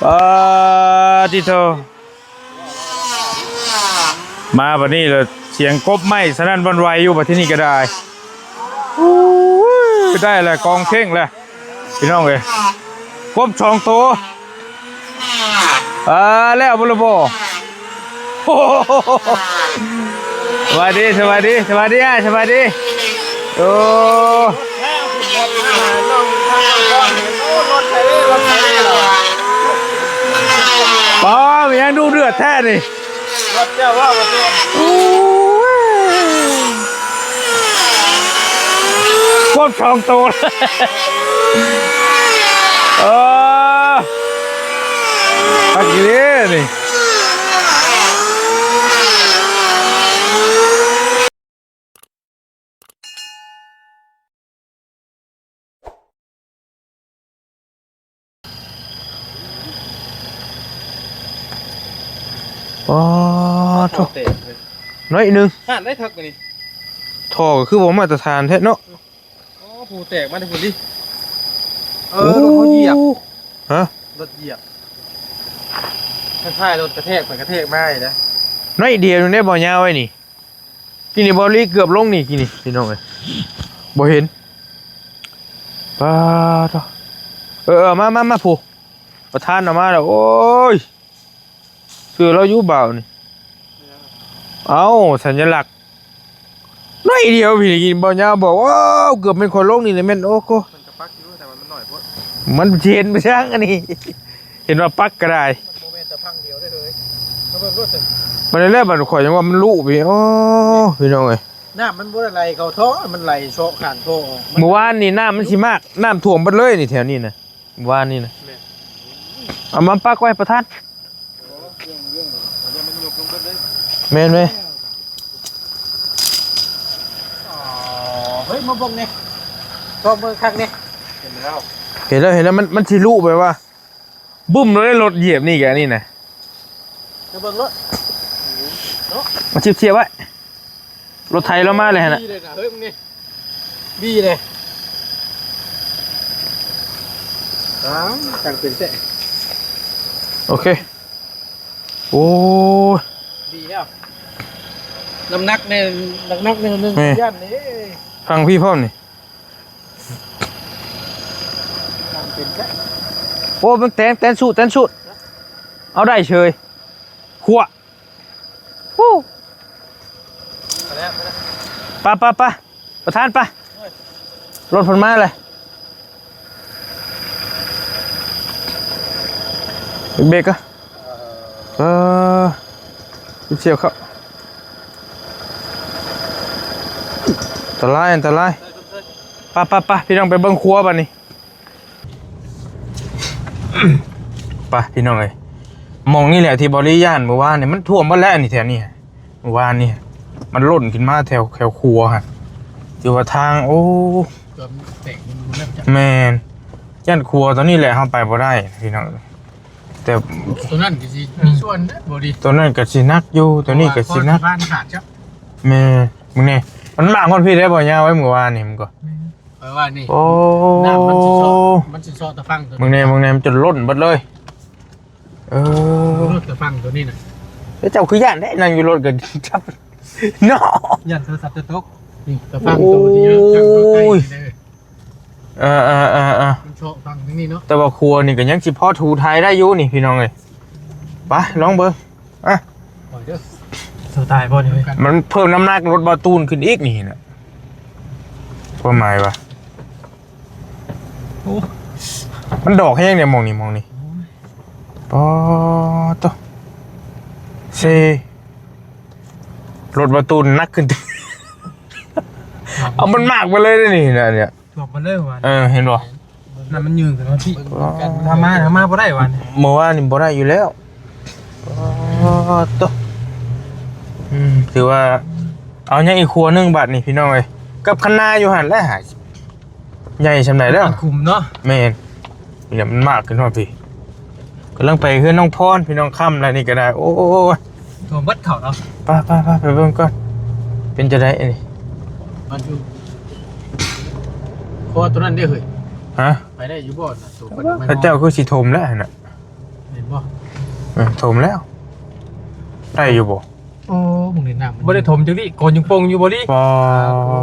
ປາຕິໂທ ມາບັດນີ້ລະສຽງກົບໄມ້ສະນັ້ນຫວັ່ນໄຫວຢູ່ບັດທີນີ້ກໍໄດ້. ອູ້ຍ ໄດ້ລະ ກອງເຄັ່ງລະ ພີ່ນ້ອງເອີຍ ກົບສອງໂຕ. ອ່າ ແລ້ວບໍ່ລະບໍ່? ໂອ້ໂຫ ສະບາຍດີ ສະບາຍດີ ສະບາຍດີອ້າຍ ສະບາຍດີ. ໂອ້ ປ້າ ມີຫຍັງດຸເດືອດແທ້ນີ້? ໂອ້ຍ ຄວບສອງໂຕ. ເອີ ຄັກອີ່ຫຼີນີ້. ປາໂທ ແຕກເລີຍ ໜ້ອຍໜຶ່ງ ຫານໄດ້ຄັກນີ້ ທໍ່ກໍຄືບໍ່ມາດຕະຖານແທ້ເນາະ. ໂອ້ ພູແຕກມາແຕ່ພຸ້ນຕິ. ເອີ ໂອ້ ລົດເຂົາຢຽບ ຮະ ລົດຢຽບ ຄ້າຍໆລົດກະແທກໄປກະແທກມານີ້ນະ. ໜ້ອຍດຽວໜຶ່ງໄດ້ບໍ່ຍາວໄວ້ນີ້. ກີ້ນີ້ບໍ່ລີເກືອບລົງນີ້ ກີ້ນີ້ພີ່ນ້ອງເອີຍ ບໍ່ເຫັນ. ປາໂທ ເອີ ເອີ ມາ ມາ ມາ ຜູ້ປະທານເອົາມາແລ້ວ. ໂອ້ຍ ເຊື່ອລາວຢູ່ບ່າວນີ້. ເອົ້າ ສັນຍະລັກໜ້ອຍດຽວພີ່ ກິນບໍ່ຍາວບໍ່. ວ້າວ ເກືອບແມ່ນຂ້ອຍລົງນີ້ແຫຼະແມ່ນ. ໂອ້ໂກ ມັນກະປັກຢູ່ ແຕ່ວ່າມັນໜ້ອຍໂພດ. ມັນຊິເຫັນໄປທາງອັນນີ້ ເຫັນວ່າປັກກໍໄດ້. ມັນບໍ່ແມ່ນແຕ່ພັງດຽວເດ້ເຮີ້ຍ ມາເບິ່ງໂລດເອີຍ. ບັດນີ້ແຫຼະ ບັດຂ້ອຍຍັງວ່າມັນລຸໄປ. ໂອ້ ພີ່ນ້ອງເອີຍ ນ້ຳມັນບໍ່ໄດ້ໄຫຼເຂົ້າທໍ່ ມັນໄຫຼເຊາະຂ້າງທໍ່ອອກ. ມື້ວານນີ້ນ້ຳມັນຊິມາກ ນ້ຳຖ້ວມເບິດເລີຍນີ້ ແຖວນີ້ນະ ມື້ວານນີ້ນະ. ແມ່ນ ເອົາມາປັກໄວ້ປະທານ. ແມ່ນເວີຍ. ອໍ ເຮີ້ຍ ມາເບິ່ງແດ່ ຊອກເບິ່ງຄັກແດ່. ເຫັນແລ້ວ ເຫັນແລ້ວ ເຫັນແລ້ວ. ມັນ ມັນຊິລຸແບບວ່າ ບຶ້ມໂລດເດ້ ລົດຢຽບນີ້ກະນີ້ນະ. ມາເບິ່ງໂລດເນາະ ມາທຽບໆໄວ້. ລົດໄຖລາວມາເລີຍຫັ້ນນະ ບີເລີຍນະ. ເຮີ້ຍ ມຶງນີ້ ບີເລີຍ. ອ້າວ ຈັ່ງເປັນແທ້. ໂອເຄ. ໂອ້ຍ ດີແລ້ວ ນ້ຳໜັກແນ່ ໜັກໆແນ່ໜຶ່ງ ແມ່ນ ຢ້ານເດ້. ຟັງພີ່ພ້ອມນີ້ ຕັ້ງເປັນແທ້. ໂອ້ ມັນແຕນ ແຕນສູດ ແຕນສູດ ເອົາໄດ້ເສີຍ. ຂົວ ຮູ້ ໄປແລ້ວ ໄປແລ້ວ ໄປ ໄປ ໄປ. ປະທານປະ ລົດເພິ່ນມາແລ້ວ. ເບຣກກະ ເອີ ຊິສ່ຽວເຂົ້າ ອັນຕະລາຍ ອັນຕະລາຍ. ປະ ປະ ປະ ພີ່ນ້ອງ ໄປເບິ່ງຂົວບັດນີ້. ໄປພີ່ນ້ອງເອີຍ ໝ່ອງນີ້ແຫຼະທີ່ບໍ່ໄດ້ຢ້ານ. ມື້ວານນີ້ມັນຖ້ວມເບິດແລ້ວ ອັນນີ້ແຖວນີ້ ມື້ວານນີ້ມັນຫຼົ່ນຂຶ້ນມາແຖວ ແຖວຂົວຫັ້ນ ຖືວ່າທາງ ໂອ້ ເກືອບແຕກໝົດແລ້ວ. ແມ່ນ ຢ້ານຂົວຕົວນີ້ແຫຼະ ເຮົາໄປບໍ່ໄດ້ພີ່ນ້ອງ. ແຕ່ຕົວນັ້ນກໍຊິມີສ່ວນເດ້ບໍ່ດີ ຕົວນັ້ນກໍຊິໜັກຢູ່ ຕົວນີ້ກໍຊິໜັກ ເພາະວ່າຄອນສະພານຂາດເຈົ້າ. ແມ່ນ ມຶງແນ່ ມັນມາຮອດພີ້ໄດ້ບໍ່ຍາວໄວ້ມື້ວານນີ້ ມັນກໍ ແມ່ນ ຂ້ອຍວ່ານີ້ ໂອ້ ນ້ຳມັນຊິເຊາະ ມັນຊິເຊາະຕາຝັ່ງຕົວນີ້. ມຶງແນ່ ມຶງແນ່ ມັນຈົນລົ້ນເບິດເລີຍ. ເອີ ຕາຝັ່ງຕົວນີ້ນະ ແລ້ວເຈົ້າຄືຢ້ານແທ້ ນັ່ງຢູ່ລົດກໍຈັບເນາະ ຢ້ານໂທລະສັບຈະຕົກ. ນີ້ຕາຝັ່ງຕົວທີ່ເຮົາຕັ້ງເຂົ້າໃກ້ນີ້ເດີ. ໂອ້ຍ ເອີໆໆໆ ມັນເຊາະຝັ່ງທາງນີ້ເນາະ ແຕ່ວ່າຄົວນີ້ກໍຍັງຊິພໍຖູໄຖໄດ້ຢູ່ນີ້ພີ່ນ້ອງເອີຍ. ໄປລອງເບິ່ງ ອ່ະ ໂອ້ຍເດີ ໂຊຕາຍບໍ່ນີ້ເວີຍ. ມັນເພີ່ມນ້ຳໜັກລົດບ່າວຕູນຂຶ້ນອີກນີ້ນະ ຄວາມໝາຍວ່າ ໂອ້ ມັນດອກແຮງເດ ໝ່ອງນີ້ ໝ່ອງນີ້. ໂອ້ຍ ອໍ ໂຕ ເຊ ລົດບ່າວຕູນໜັກຂຶ້ນ ເອົາມັນມາກໄປເລີຍເດນີ້ນະ ເນຍ ຖ້ວມໄປເລີຍວ່າ. ເອີ ເຫັນບໍ່ ນ້ຳມັນຍື່ນຂຶ້ນມາພີ້. ອໍ ທາງມາ ທາງມາບໍ່ໄດ້ວ່ານີ້ ມື້ວານນີ້ບໍ່ໄດ້ຢູ່ແລ້ວ. ອໍ ໂຕ ອືມ ຖືວ່າເອົາຍັງອີກຂົວໜຶ່ງບາດນີ້ພີ່ນ້ອງເອີຍ ກັບຄັນນາຢູ່ຫັ້ນແຫຼະ ໃຫຍ່ສ່ຳໃດແລ້ວ ມັນຂຸມເນາະ. ແມ່ນ ນີ້ແຫຼະ ມັນມາກຂຶ້ນຮອດພີ້ ກຳລັງໄປເຮືອນນ້ອງພອນ ພີ່ນ້ອງ ຄ່ຳແລ້ວນີ້ກໍໄດ້. ໂອ້ຍ ຖ້ວມເບິດເຂົ້າເນາະ. ໄປໆໆ ໄປເບິ່ງກ່ອນ ເປັນຈັ່ງໃດອັນນີ້ ມັນຢູ່ ເພາະວ່າຕົວນັ້ນເດ້ເຮີ້ຍ ຮະ? ໄປໄດ້ຢູ່ບໍ່ນະ? ໂຕເພິ່ນໄປ ເຂົາເຈົ້າຄືຊິຖົມແລ້ວຫັ້ນນະ ເຫັນບໍ່? ເອີ ຖົມແລ້ວ ໄດ້ຢູ່ບໍ່? ໂອ້ ມຶງນີ້ນ້ຳມັນ ບໍ່ໄດ້ຖົມຈັກນີ້ ໂກນຍັງໂປ່ງຢູ່ບໍ່ນີ້? ປາ ອ່າ ໂອ້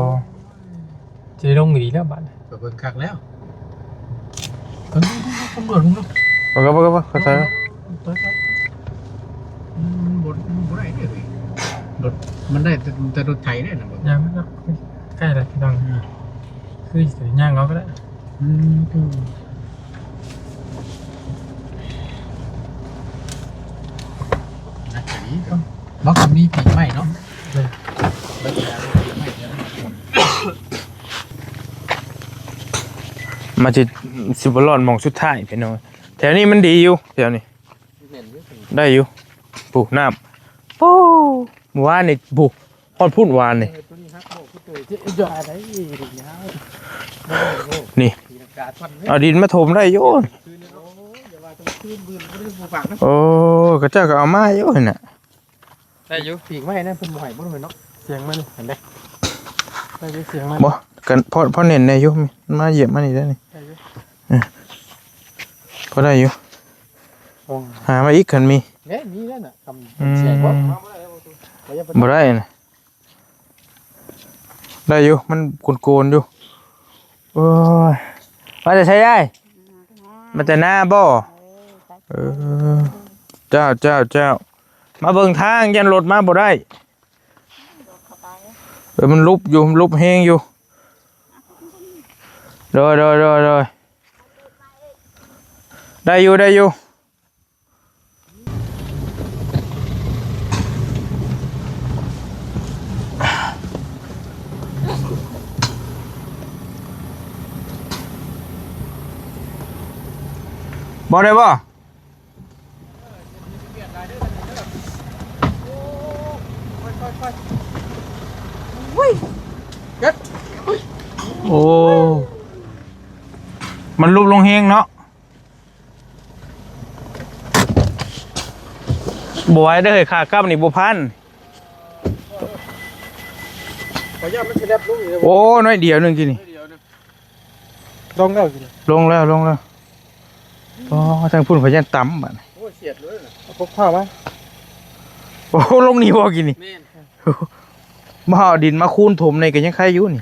ຊິໄດ້ລົງອີ່ຫຼີແລ້ວບາດນີ້ ໄປເບິ່ງຄັກແລ້ວ ເບິ່ງ ເບິ່ງ ເບິ່ງ ເບິ່ງ ເບິ່ງ ເບິ່ງ ເບິ່ງ ເບິ່ງ ເບິ່ງ ເບິ່ງ ເບິ່ງ ເບິ່ງ ເບິ່ງ ເບິ່ງ ເບິ່ງ ເບິ່ງ ມັນບໍ່ ມັນບໍ່ໄດ້ເດ້ ລົດ ມັນໄດ້ແຕ່ ແຕ່ລົດໄຖເດ້ນະ ບໍ່ ຍ່າງເນາະ ໃກ້ແລ້ວພີ່ນ້ອງ ອືມ ຄືຊິຍ່າງເອົາກໍໄດ້ ອືມ ອືມ ໜ້າຈະດີ ເນາະ ມັນກໍມີປີກໄມ້ເນາະ ເອີ ມາຊິ ຊິບໍ່ລອດໝ່ອງສຸດທ້າຍ ພີ່ນ້ອງ ແຖວນີ້ມັນດີຢູ່ ແຖວນີ້ ແມ່ນຢູ່ ໄດ້ຢູ່ ປູ້ ນ້ຳ ໂອ້ ມື້ວານນີ້ ປູ້ ຮອດພຸ້ນວານນີ້ ເອີ ໂຕນີ້ຮັກບໍ່ ຄືໂຕນີ້ ຢ່າໄດ້ ນີ້ ເອົາດິນມາຖົມໄດ້ຢູ່ ຄືນນີ້ເນາະ ໂອ້ ເຂົາເຈົ້າກໍເອົາມາຢູ່ຫັ້ນນະ ໄດ້ຢູ່ ປີກໄມ້ນັ້ນເພິ່ນບໍ່ໃຫ້ບໍ່ເນາະ ສຽງມັນຫັ້ນເດ້ ໄດ້ຢູ່ ສຽງມັນ ບໍ່ ກັນ ພໍ ພໍແໜ້ນແດ່ຢູ່ ມາຢຽບມານີ້ໄດ້ນີ້ ໄດ້ຢູ່ ເອີ ພໍໄດ້ຢູ່ ໂອ້ ຫາມາອີກຄັນມີ ແມ່ນມີແລ້ວນະ ຄຳ ອືມ ສຽງບໍ່ ບໍ່ໄດ້ນະ ໄດ້ຢູ່ ມັນໂກນໆຢູ່ ໂອ້ຍ ມາແຕ່ໃສຍາຍ? ມາແຕ່ນາບໍ່? ເອີ ເອີ ເຈົ້າ ເຈົ້າ ເຈົ້າ ມາເບິ່ງທາງ ຢ້ານລົດມາບໍ່ໄດ້ ເອີ ມັນຫຼຸບຢູ່ ມັນຫຼຸບແຮງຢູ່ ໂດຍ ໂດຍ ໂດຍ ໂດຍ ໄດ້ຢູ່ ໄດ້ຢູ່ ບໍ່ໄດ້ບໍ່? ໂອ້ ມັນຫຼຸບລົງແຮງເນາະ. ບໍ່ໄຫວເດີ ຂາກັບນີ້ບໍ່ຜ່ານ. ຂໍຢ້ານມັນສະແລັບລົງອີກເດີ. ໂອ້ ໜ້ອຍດຽວໜຶ່ງກີ້ນີ້. ໜ້ອຍດຽວໜຶ່ງ. ລົງແລ້ວກີ້ນີ້. ລົງແລ້ວ ລົງແລ້ວ. ອໍ ທາງພຸ້ນເພິ່ນຍັງຕຳບາດນີ້. ໂອ້ ສຽດເລີຍນະ. ເອົາພວກຜ້າມາ. ໂອ້ ລົງນີ້ບໍ່ກີ້ນີ້? ແມ່ນ. ມາເອົາດິນມາຄູນຖົມນີ້ກໍຍັງໄຄຢູ່ນີ້.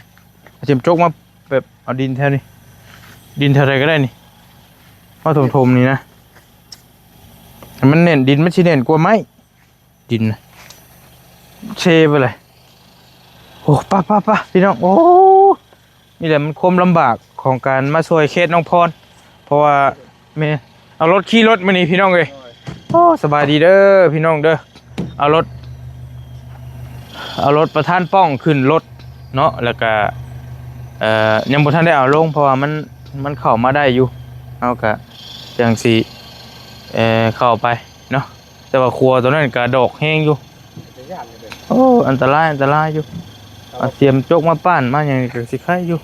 ເອົາເຂັມຈົກມາ ແບບເອົາດິນແຖວນີ້ ດິນແຖວໃດກໍໄດ້ນີ້ ມາຖົມໆນີ້ນະ ໃຫ້ມັນແໜ້ນ ດິນມັນຊິແໜ້ນກວ່າໄມ້ ດິນນະ ເຊໄປເລີຍ. ໂອ້ ປະໆໆ ພີ່ນ້ອງ ໂອ້ ນີ້ແຫຼະມັນຄວາມລຳບາກຂອງການມາຊ່ວຍເຂດນ້ອງພອນ ເພາະວ່າ ແມ່ນ ເອົາລົດ ຂີ່ລົດມື້ນີ້ພີ່ນ້ອງເອີຍ. ໂດຍ ໂອ້ ສະບາຍດີເດີພີ່ນ້ອງເດີ. ເອົາລົດ ເອົາລົດປະທານປ້ອງຂຶ້ນລົດເນາະ ແລ້ວກະ ເອີ ຍັງບໍ່ທັນໄດ້ເອົາລົງ ເພາະວ່າມັນ ມັນເຂົ້າມາໄດ້ຢູ່ ເຮົາກະຈັ່ງຊິ ເອີ ເຂົ້າໄປເນາະ. ແຕ່ວ່າຂົວໂຕນັ້ນກະດອກແຮງຢູ່. ໂອ້ ອັນຕະລາຍ ອັນຕະລາຍຢູ່. ເອົາສຽມຈົກມາປ້ານມາຫຍັງນີ້ກໍຊິໄຄຢູ່.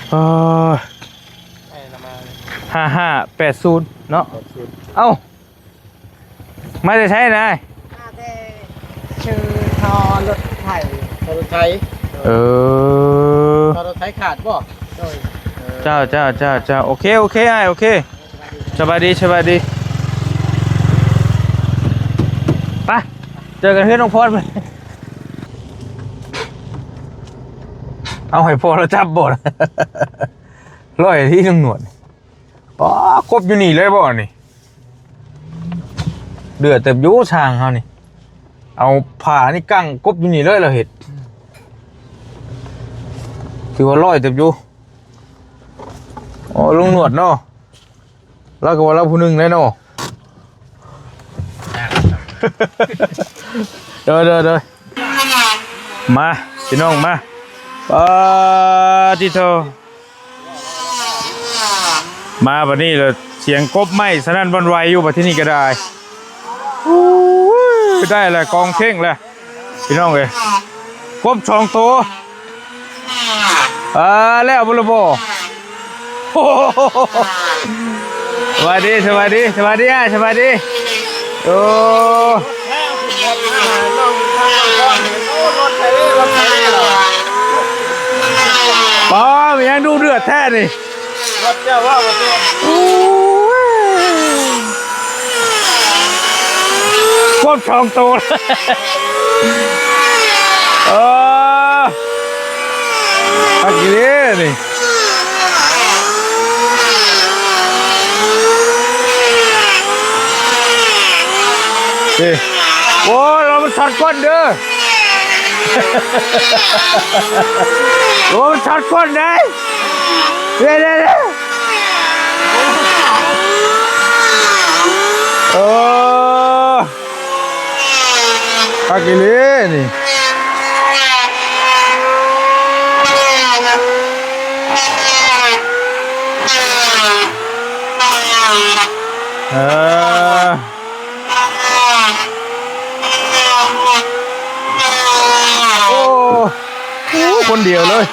ເອີ ຫ້າຫ້າແປດສູນເນາະ. ເອົ້າ ມາແຕ່ໃສນາຍ? ມາແຕ່ຊື່ທໍ່ລົດໄຖ. ທໍ່ລົດໄຖ. ເອີ ທໍ່ລົດໄຖຂາດບໍ່? ໂດຍ. ເຈົ້າ ເຈົ້າ ເຈົ້າ ເຈົ້າ. ໂອເຄ ໂອເຄ ອ້າຍ ໂອເຄ. ສະບາຍດີ ສະບາຍດີ. ໄປ ເຈີກັນເຮືອນນ້ອງພອນ. ເອົາໃຫ້ພໍ່ລາວຈັບບໍ່? ຮ້ອຍທີ່ນາງນວນ. ປາ ກົບຢູ່ນີ້ເລີຍບໍ່ນີ້? ເດືອດເຕີບຢູ່ຊ່າງເຮົານີ້ ເອົາຜ້ານີ້ກັ້ງກົບຢູ່ນີ້ເລີຍ ລາວເຮັດ ຖືວ່າຮ້ອຍເຕີບຢູ່. ໂອ້ ລຸງໜວດເນາະ ລາວກໍວ່າລາວຜູ້ໜຶ່ງແຫຼະເນາະ. ໂດຍ ໂດຍ ໂດຍ. ມາ ພີ່ນ້ອງມາ. ປາຕິໂທ ມາບັດນີ້ລະສຽງກົບໄມ້ສະນັ້ນຫວັ່ນໄຫວຢູ່ບັດທີນີ້ກໍໄດ້. ໂອ້ຍ ໄດ້ລະ ກອງເຄັ່ງລະ ພີ່ນ້ອງເອີຍ. ກົບສອງໂຕ. ອ່າ ແລ້ວບໍ່ລະບໍ່? ສະບາຍດີ ສະບາຍດີ ສະບາຍດີອ້າຍ ສະບາຍດີ. ໂອ້ ປ້າ ມັນຫຍັງດຸເດືອດແທ້ນີ້. ວັດເຈົ້າວ່າບໍ່ແມ່ນ ໂອ້ຍ ຄວບສອງໂຕ ເອີ ຄັກອີ່ຫຼີນີ້ ນີ້ ໂອ້ ລະວັງມັນຊັອດກົ້ນເດີ ລະວັງມັນຊັອດກົ້ນເດ້ ເດ້ ເດ້ ເດ້ ເອີ ຄັກອີ່ຫຼີນີ້ ເອີ ໂອ້ ຄົນດຽວເລີຍ.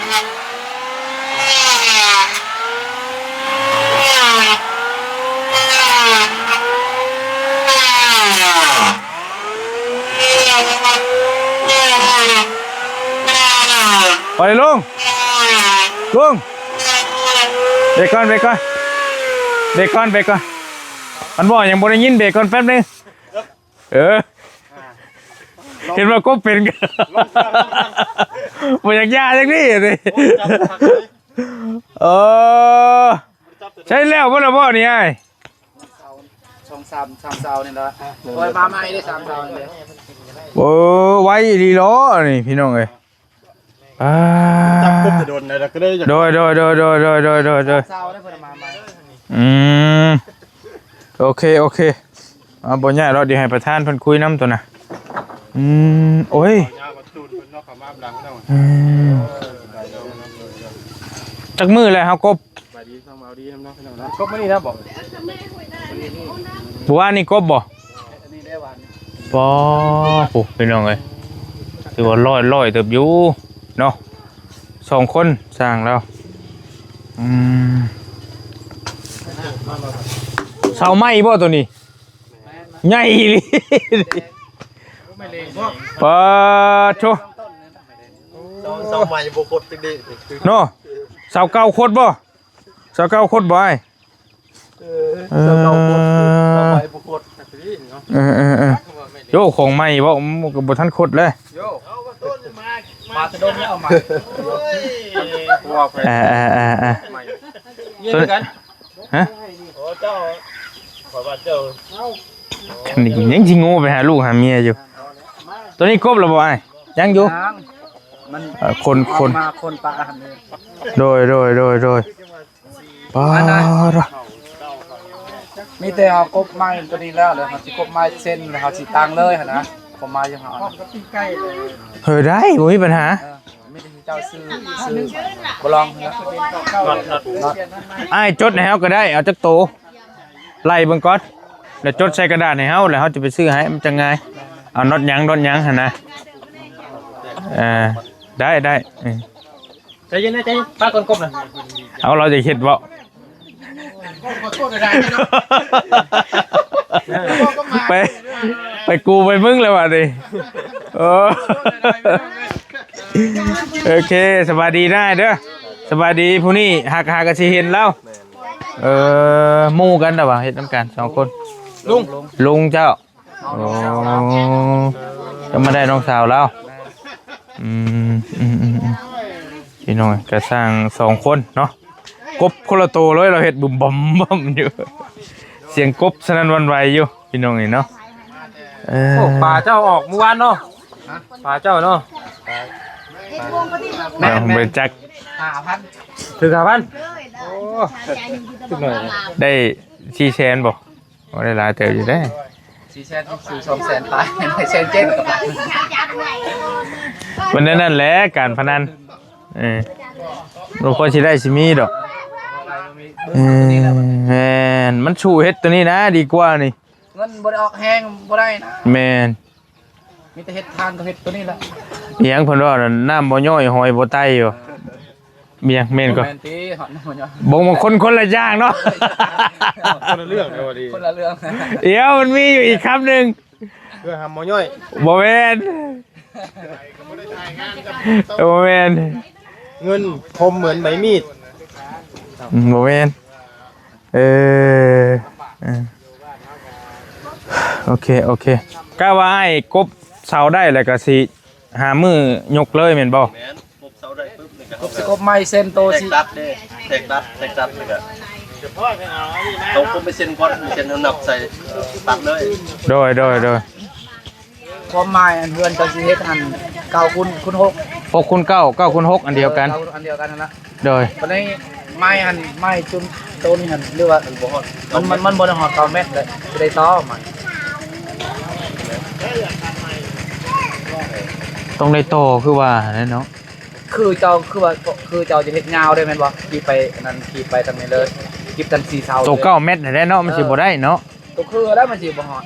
ໄປລົງ ລົງ ເບຣກກ່ອນ ເບຣກກ່ອນ ເບຣກກ່ອນ ເບຣກກ່ອນ ມັນເວົ້າຫຍັງບໍ່ໄດ້ຍິນ ເບຣກກ່ອນແປັບໜຶ່ງ. ເອີ ເຫັນວ່າກົບເປັນ ບໍ່ຢາກຢ່າຈັ່ງນີ້ເດ້ ເອີ ໃຊ້ແລ້ວບໍ່ລະບໍ່ນີ້ອ້າຍ ສອງສາມ ສາມຊາວນີ້ລະ ໂອ້ຍ ມາໃໝ່ເດ້ ສາມຊາວນີ້ເດ້ ໂອ້ ໄວອີ່ຫຼີເນາະນີ້ພີ່ນ້ອງເອີຍ. ອ່າ ຈັບກົບແຕ່ດົນແລ້ວ ກໍເລີຍຢາກ ໂດຍ ໂດຍ ໂດຍ ໂດຍ ໂດຍ ໂດຍ ໂດຍ ສາວໄດ້ເພິ່ນມາໃໝ່ ອືມ ໂອເຄ ໂອເຄ ອ່າ ບໍ່ຍາກດອກ ດຽວໃຫ້ປະທານເພິ່ນຄຸຍນຳຕົວນະ ອືມ ໂອ້ຍ ຍາວມາຕູນເພິ່ນເນາະ ເຂົ້າມາອຳຫຼັງເນາະ ອືມ ຈັກມື້ແລ້ວເຮົາກົບ ສະບາຍດີ ສະບາຍດີນຳເນາະ ພີ່ນ້ອງເນາະ ກົບມື້ນີ້ນະບໍ ມື້ວານນີ້ກົບບໍ? ອັນນີ້ໄດ້ວານນີ້ ປໍ ໂອ້ ພີ່ນ້ອງເອີຍ ຖືວ່າຮ້ອຍໆເຕີບຢູ່ເນາະ ສອງຄົນຊ່າງລາວ ອືມ ເສົາໄມ້ບໍ່ໂຕນີ້? ໃຫຍ່ອີ່ຫຼີ ປາໂທ ເສົາ ເສົາໃໝ່ບໍ່ຄົດຈັກດີເນາະ ເສົາເກົ່າຄົດບໍ່? ເສົາເກົ່າຄົດບໍ່ອ້າຍ? ເອີ ເອີ ເສົາເກົ່າຄົດ ເອີ ເສົາໃໝ່ບໍ່ຄົດ ເອີ ເອີ ເອີ ໂຢ ຂອງໃໝ່ບໍ່ ມັນກໍບໍ່ທັນຄົດເລີຍ ໂຢ ເອົາມາຕົ້ນມາ ມາສະດົງແລ້ວເອົາໃໝ່ ໂອ້ຍ ເອີ ເອີ ເອີ ເອີ ໃໝ່ ຍິງກັນ ຮະ ໂອ້ ເຈົ້າ ຂ້ອຍວ່າເຈົ້າ ຄັນນີ້ຍັງຊິໂງ່ໄປຫາລູກຫາເມຍຢູ່ ໂຕນີ້ກົບແລ້ວບໍ່ອ້າຍ? ຍັງຢູ່ ຍັງ ມັນ ເອີ ຄົນ ຄົນ ມາຄົນປາຫັ້ນເດ້ ໂດຍ ໂດຍ ໂດຍ ໂດຍ ປາດ ມີແຕ່ເຮົາກົບໄມ້ຕົວນີ້ແລ້ວ ແລ້ວເຮົາຊິກົບໄມ້ເສັ້ນ ແລ້ວເຮົາຊິຕັ້ງເລີຍຫັ້ນນະ ກົບໄມ້ຢູ່ຫັ້ນ ເອີ ໄດ້ ບໍ່ມີບັນຫາ ເອີ ມີແຕ່ເຈົ້າຊື້ ຊື້ບໍ່ລອງ ນັອດ ນັອດ ນັອດ ອ້າຍຈົດໃຫ້ເຮົາກໍໄດ້ ເອົາຈັກໂຕ ໄລ່ເບິ່ງກ່ອນ ແລ້ວຈົດໃສ່ກະດາດໃຫ້ເຮົາ ແລ້ວເຮົາຈະໄປຊື້ໃຫ້ ມັນຈັ່ງງ່າຍ ເອົານັອດຫຍັງ ນັອດຫຍັງຫັ້ນນະ ເອີ ໄດ້ ໄດ້ ເອີ. ໃຈເຢັນນະ ໃຈເຢັນ ປາກ່ອນກົບນະ ເອົາ ລາວຈະເຮັດເວົ້າ ໄປ ໄປກູໄປມຶງແລ້ວບາດນີ້ ເອີ ໂອເຄ ສະບາຍດີນາຍເດີ ສະບາຍດີ ຜູ້ນີ້ຫາກ ຫາກະຊິເຫັນລາວ ເອີ ໝູ່ກັນລະວ່າ ເຮັດນຳກັນສອງຄົນ ລຸງ ລຸງເຈົ້າ. ໂອ້ ກໍມາໄດ້ນ້ອງສາວລາວ ອືມ ອືມ ອືມ ອືມ ພີ່ນ້ອງ ກະຊ່າງສອງຄົນເນາະ ກົບຄົນລະໂຕເລີຍ ລາວເຮັດບຶມບຳບຳຢູ່ ສຽງກົບສະໜັ່ນຫວັ່ນໄຫວຢູ່ ພີ່ນ້ອງເອີຍເນາະ ເອີ ໂອ້ ປາເຈົ້າອອກມື້ວານເນາະ ປາເຈົ້າເນາະ ແມ່ນ ແມ່ນ ບໍ່ຈັກ ຫ້າພັນ ຖືກຫ້າພັນ ໂອ້ ຖືກໜ້ອຍ ໄດ້ສີ່ແສນບໍ່? ໂອ້ ໄດ້ຫຼາຍເຕີບຢູ່ເດ້ ສີ່ແສນ ສອງແສນປາຍ ໄດ້ແສນເຈັດ ມັນແນວນັ້ນແຫຼະ ການພະນັນ ເອີ ບໍ່ຄ່ອຍຊິໄດ້ຊິມີດອກ ເອີ ແມ່ນ ມັນສູ້ເຮັດໂຕນີ້ນະ ດີກວ່ານີ້ ເງິນບໍ່ໄດ້ອອກແຮງ ບໍ່ໄດ້ນະ ແມ່ນ ມີແຕ່ເຮັດທານກໍເຮັດໂຕນີ້ແຫຼະ ອີຫຍັງເພິ່ນເວົ້ານັ້ນ ນ້ຳບໍ່ຍ້ອຍ ຫອຍບໍ່ໄຕ່ຢູ່ ມີຫຍັງແມ່ນກໍ ບໍ່ແມ່ນຕິ ຮອດນ້ຳບໍ່ຍ້ອຍ ບໍ່ ບາງຄົນຄົນລະຢ່າງເນາະ ຄົນລະເລື່ອງເດ້ ຄົນລະເລື່ອງ ດຽວມັນມີຢູ່ອີກຄຳໜຶ່ງ ເພື່ອຫຳບໍ່ຍ້ອຍ ບໍ່ແມ່ນ ບໍ່ແມ່ນ ເງິນຄົມເໝືອນໃບມີດ ເອົ້າ ອືມ ບໍ່ແມ່ນ ເອີ ເອີ ໂອເຄ ໂອເຄ ກະວ່າອ້າຍກົບເສົາໄດ້ແລ້ວກະຊິຫາມື້ຍົກເລີຍແມ່ນບໍ່? ແມ່ນ ກົບເສົາໄດ້ປຶບນີ້ກະ ກົບ ຊິກົບໄມ້ເຊັນໂຕ ແທກຕັດເດ້ ແທກຕັດ ແທກຕັດນີ້ກະ ຕ້ອງກົບໄມ້ເຊັນກ່ອນ ໄມ້ເຊັນເຮົານັບໃສ່ ເອີ ຕັດເລີຍ ໂດຍ ໂດຍ ໂດຍ. ຄວາມໝາຍອັນເຮືອນເຈົ້າຊິເຮັດຫັ້ນ ເກົ້າຄູນ ຄູນຫົກ ຫົກຄູນເກົ້າ ເກົ້າຄູນຫົກ ອັນດຽວກັນ ເກົ້າ ອັນດຽວກັນຫັ້ນລະ ໂດຍ ບັດນີ້ໄມ້ຫັ້ນ ໄມ້ຈຸນໂຕນີ້ຫັ້ນ ຫຼືວ່າ ມັນບໍ່ຮອດ ມັນ ມັນ ມັນບໍ່ໄດ້ຮອດເກົ້າແມັດເລີຍ ຊິໄດ້ຕໍ່ໃໝ່ ຕ້ອງໄດ້ຕໍ່ຄືວ່າຫັ້ນແຫຼະເນາະ ຄືເຈົ້າ ຄືວ່າ ຄືເຈົ້າຈະເຮັດຍາວໄດ້ແມ່ນບໍ່? ຂີດໄປອັນນັ້ນ ຂີດໄປທາງນີ້ເລີຍ ຂີດທາງສີ່ເສົາ ໂຕເກົ້າແມັດຫັ້ນແຫຼະເນາະ ມັນຊິບໍ່ໄດ້ເນາະ ເອີ ໂຕຄືແລ້ວມັນຊິບໍ່ຮອດ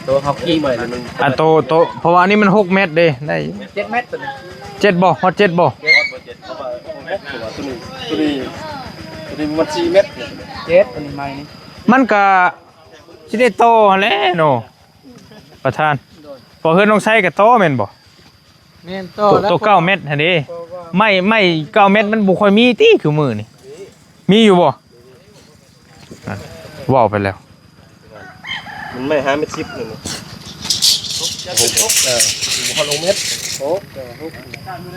ໂຕເຮົາກີ້ໄວ້ນີ້ມັນ ອັນໂຕ ໂຕ ເພາະວ່າອັນນີ້ມັນຫົກແມັດເດ້ ໄດ້ຢູ່ ເຈັດແມັດໂຕນີ້ ເຈັດບໍ່? ຮອດເຈັດບໍ່? ເຈັດ ເຈັດ ເພາະວ່າຫົກແມັດ ຕົວນີ້ ຕົວນີ້ ຕົວນີ້ມັນສີ່ແມັດ ເຈັດ ຕົວນີ້ໃໝ່ນີ້ ມັນກະຊິໄດ້ຕໍ່ຫັ້ນແຫຼະເນາະ ປະທານ ໂດຍ ເພາະເຮືອນນ້ອງໄຊກະຕໍ່ແມ່ນບໍ່? ແມ່ນ ຕໍ່ ໂຕ ແລ້ວ ໂຕເກົ້າແມັດຫັ້ນເດ້ ເພາະວ່າ ໄມ້ ໄມ້ເກົ້າແມັດມັນບໍ່ຄ່ອຍມີຕິ ຄືມື້ນີ້ ມີຢູ່ບໍ່? ນັ້ນ ເວົ້າໄປແລ້ວ ມັນໄມ້ຫ້າແມັດສິບນີ້ ເອີ ບໍ່ຮອດຫົກແມັດ